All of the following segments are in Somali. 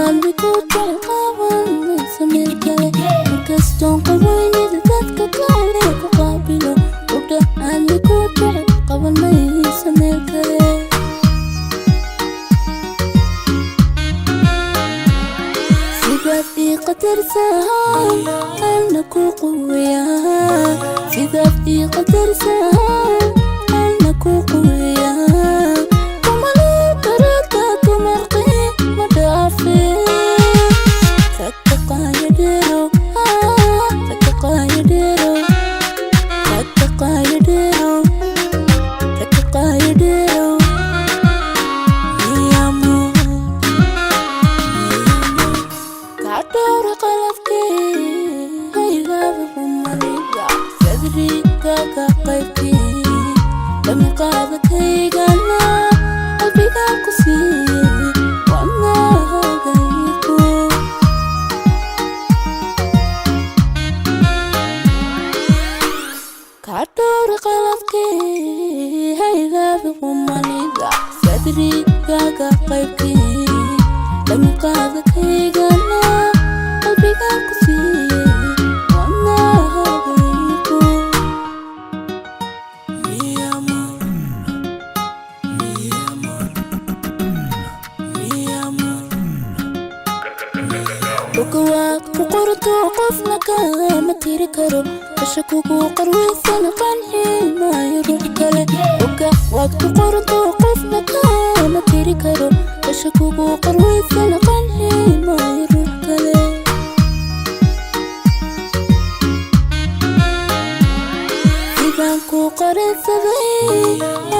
Aadmi ku jecel qaban maysa meel kale. Markastoon qaweynida dadka kale ku qaabilo. Qudha aadmi ku jecel qaban maysa meel kale. Sidaad ii qadarsan ana ku quweyaa. Sidaad ii qadarsan ana ku quweyaa. Kumale karata dumarqi ma dhaafe. Ragga qaaya dheerow, ragga qaaya dheerow, ragga qaaya dheerow, ragga qaaya dheerow. Mi amor. Kadhowra qalabkii haylaaba humaniga sadrigaaga qaybkii damiqaadakaygana qalbigaa ku siiyey wadnahagayku. Kadhowra qalabkii haylaaba humaniga sadrigaaga qaybkii damiqaadakaygana qalbigaa ku siiyey wadnahagayku. Mi amor, mi amor, mi amor. Dhulka waad ku qorto qofna kama tiri karo. Kasha kugu qarweysana qanci maayo ruux kale. Dhulka waad ku qorto qofna kama tiri karo. Kasha kugu qarweysana qanci maayo ruux kale. Sidaan ku qarinsaday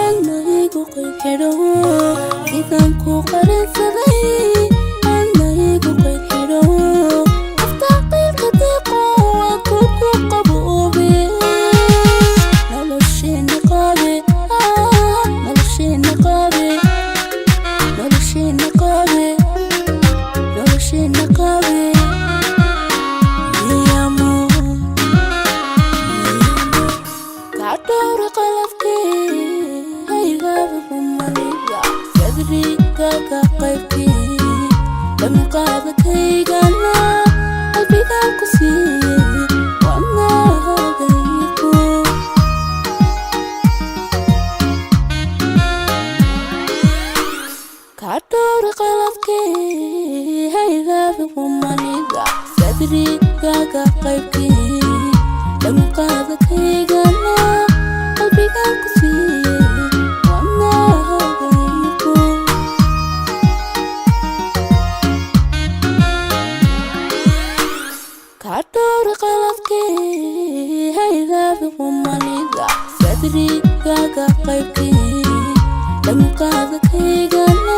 aadna igu qeyb xidho. Sidaan ku qarinsaday aadna igu qeyb xidho. Aftaqiilka deeqo waa kugu qaboobe. Nolosheena qaabe, nolosheena qaabe, nolosheena qaabe, nolosheena qaabe. Mi amor. Kadhowra qalabkii haylaaba humaniga sadrigaaga qaybkii damiqaadakaygana qalbigaa ku siiyey wadnahagayku. Kadhowra qalabkii haylaaba humaniga sadrigaaga qaybkii damiqaadakaygana qalbigaa ku siiyey wadnahagayku. Kadhowra qalabkii haylaaba humaniga sadrigaaga qaybkii damiqaadakaygana.